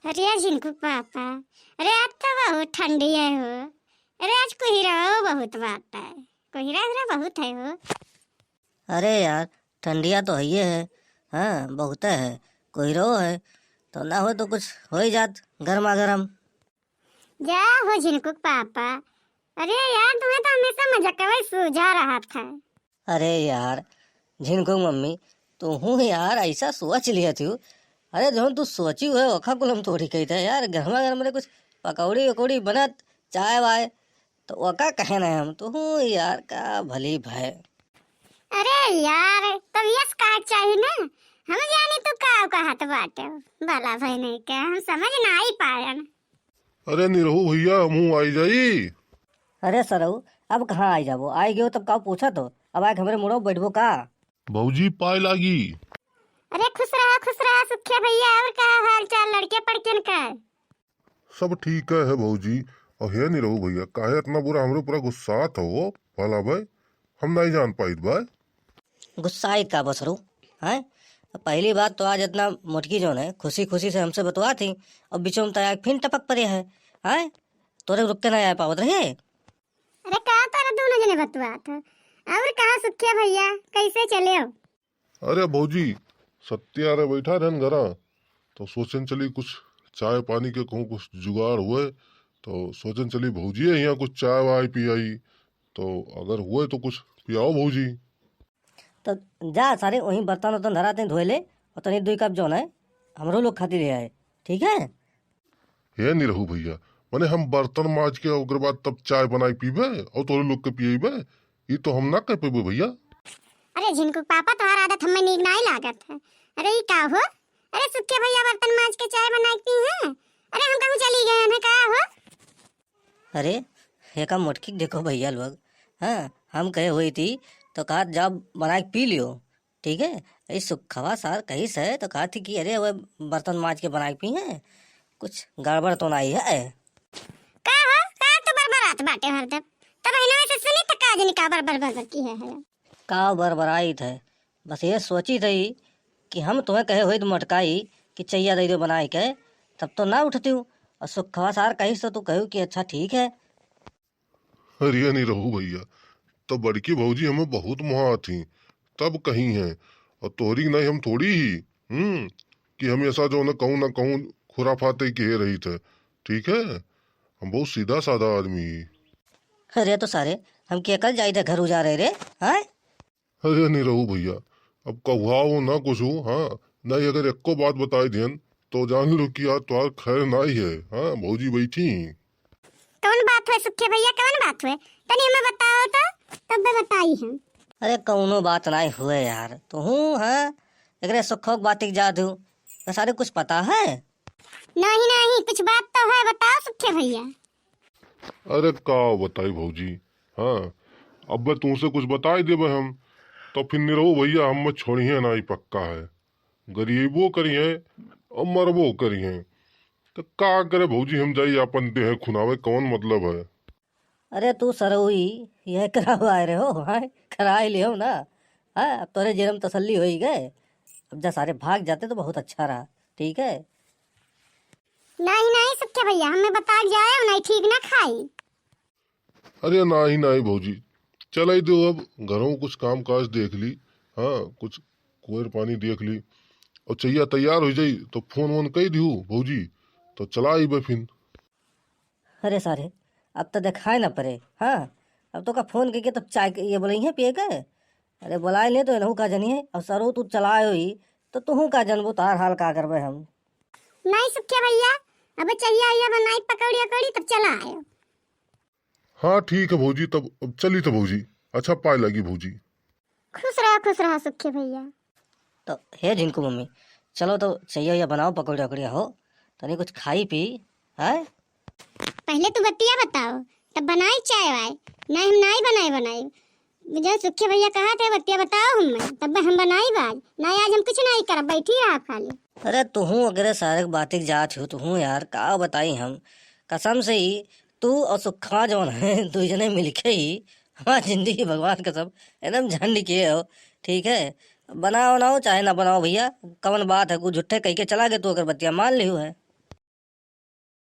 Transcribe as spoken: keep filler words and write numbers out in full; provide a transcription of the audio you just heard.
अरे झिनकू पापा, अरे आज तो बहुत ठंडी है हो। अरे आज कोहरा बहुत बात है, कोहरा उहरा बहुत है हो। अरे यार, ठंडिया तो हइये है, हाँ, बहुते है, कोहरो है, तो ना हो तो कुछ हो ही जात गर्मा गर्म। जा हो झिनकू पापा, अरे यार, तुम्हें तो हमेशा मजाकवे सूझा रहा था। अरे यार, झिनकू मम्मी, तू हूँ यार, ऐसा सोच लिया थी। अरे, जौन तू सोची हुए, ओखा कुल हम थोड़ी कही थे यार। गर्मा गर्म रे कुछ पकौड़ी वकौड़ी बनत, चाय वाय, तो ओका कहे नहीं हम। तू हूँ यार, का भली भय। अरे यार, तब यस का चाहिए ना, हम जानी तू का कहत बाटे। भला भय नहीं के, हम समझ ना आई पायन। अरे निरहू भैया, हमहू आई जाई। अरे सरऊ, अब कहाँ आई जाबो? आई गयो तब का पूछत हो? अब आके हमरे मुड़ो बैठबो का? भौजी पाए लागी। अरे खुश रहा, खुश रहा सुखिया भैया। और का हाल चाल लड़के पड़कियन का? सब ठीक है भौजी। और हे निरहू भैया, काहे इतना बुरा हमरे ऊपर गुस्सात हो भला भाई? हम नहीं जान पाइत भाई। गुस्साइत का बसरू, हैं? पहली बात तो आज इतना मोटकी जौन है, खुशी खुशी से हमसे बतवा थी, और बीचों में तयाक फिन टपक पड़े है, हैं? तोरे रुक के नहीं आ पावत रहे। अरे का तारा दोनों जने बतुआत हो? और कहाँ सुखिया भैया, कैसे चले हो? अरे भौजी, सत्या रे बैठा रहन घरा, तो सोचन चली कुछ चाय पानी के कहूँ कुछ जुगाड़ हुए, तो सोचन चली भौजी है यहाँ कुछ चाय वाय पियाई, तो अगर हुए तो कुछ पियाओ भौजी। तो जा सारे वहीं बर्तन उर्तन धरा तनी धोए ले, और तनी दुई कप जौन है, हमरो लोग खातिर ले आए, ठीक है? हे निरहू भैया, मने हम बर्तन माज के ओकरे बाद तब चाय बनाई पीबे और तोरे लोग के पियबे, ई तो हम ना कर पेबे भैया। अरे झिनकू पापा, तोहार आदत हमें नीक नाई लागत है। अरे ई का हो? अरे सुखे भैया बर्तन माज के चाय बना के पी हैं। अरे हम कहूँ चली गए हैं का हो? अरे, एका मोटकी के देखो भैया लोग, हाँ, हम कहे हुई थी तो कहा जाओ बना के पी लियो, ठीक है? ई सुखवा सार कही से तो कहा थी कि अरे वो बर्तन माज के बना के पी हैं, कुछ गड़बड़ तो नहीं है। का हो, का तो बरबरात बाटे हरदम? तब इनमें से सुनी तो का जनी का बरबर बरबर की है, है? का बरबराइत है, बस ये सोची थी कि हम तुम्हें कहे हुई तो मोटकाई कि चैया दे दो बनाए के, तब तो ना उठती हूँ। और सुखवा सार कही से तू कहू कि अच्छा ठीक है। अरे निरहू भैया, तो बड़की भौजी हमें बहुत मोहा थी, तब कही हैं, और तोहरी नहीं हम थोड़ी ही, हम्म, कि हम ऐसा जो ना कहूँ ना कहूँ खुराफाते कहे रही थे, ठीक है? हम बहुत सीधा साधा आदमी ही। अरे तो सारे, हम के कल जाई थे घर उजारे रे, हाँ? अरे निरहू भैया, अब कहुआओ ना कुछ हो, हाँ, नहीं अगर एको बात बताई दियन, तो जान लो कि आज तोहार खैर नाई है, हाँ, भौजी बैठी ही। कौन बात हुए सुखे भैया, कौन बात हुए? तनी हमें बताओ तो, तब मैं बताई हम। अरे कौनो बात नाई हुए यार, तू हूँ, हाँ, एकरे सुखो के बात एक जादू, तो सारे कुछ पता है? नहीं, नहीं, कुछ बात तो है, बताओ सुखे भैया। अरे का बताई भौजी, हाँ, अब तुमसे कुछ बताई देबे हम, तो फिर निरहू भैया हम छोड़िए नाई पक्का है, गरीबो करिए और मरबो करिए। तो का करे भौजी, हम जाई अपन देह खुनावे, कौन मतलब है? अरे तू सरऊ ई, यह करावे आए रहे हो, हाँ? कराई लियो ना, हाँ? अब तोरे जेल में तसल्ली होई गए, अब जा सारे भाग जाते तो बहुत अच्छा रहा, ठीक है? नहीं, नहीं, सुखे भैया, हमें बता जाए, नहीं ठीक ना खाई। अरे नाही, नाही भौजी, चलाई दो, अब घरों कुछ काम काज देख ली, हाँ, कुछ कोयर पानी देख ली, और चैया तैयार हो जाई तो फोन वोन कई दियो भौजी, तो चला आईबे फिन। अरे सारे, अब तो देखाए ना पड़े, हाँ, अब तो का फोन करके तब चाय के ये बोले हैं पिए के, अरे बोलाए ले तो इनहू का जनिए, और सरो तू चलाए ही, तो तुहू का जनबू तार हाल का करबे हम। नहीं सुखे भैया, अब चाहिए आइया बनाई पकौड़ी अकौड़ी तब चला आयो। हाँ ठीक है भौजी, तब अब चली तो भौजी, अच्छा पाए लगी भौजी। खुश रहा, खुश रहा सुखे भैया। तो हे झिनकू मम्मी, चलो तो चाहिए आइया बनाओ पकौड़ी अकौड़ी हो, तनी कुछ खाई पी, हैं? पहले तू बतिया बताओ, तब बनाई चाय वाय। नहीं हम नाई बनाई बनाई। जो सुखे भैया कहा थे बतिया बताओ हमें, तब हम बनाई बाज। नहीं आज हम कुछ नहीं करब, बैठी रहा खाली। अरे तुहूँ अगरे सारे बातें जात हो, तुहूँ यार का बताई हम। कसम से ही तू और सुखा जौन है, दुई जने मिलके ही हमार जिंदगी भगवान कसम एकदम झंड किए हो, ठीक है? बनाओ ना हो चाहे ना बनाओ भैया, कवन बात है, कुछ झूठे कह के चला गए तू अगर बतिया मान लियो है।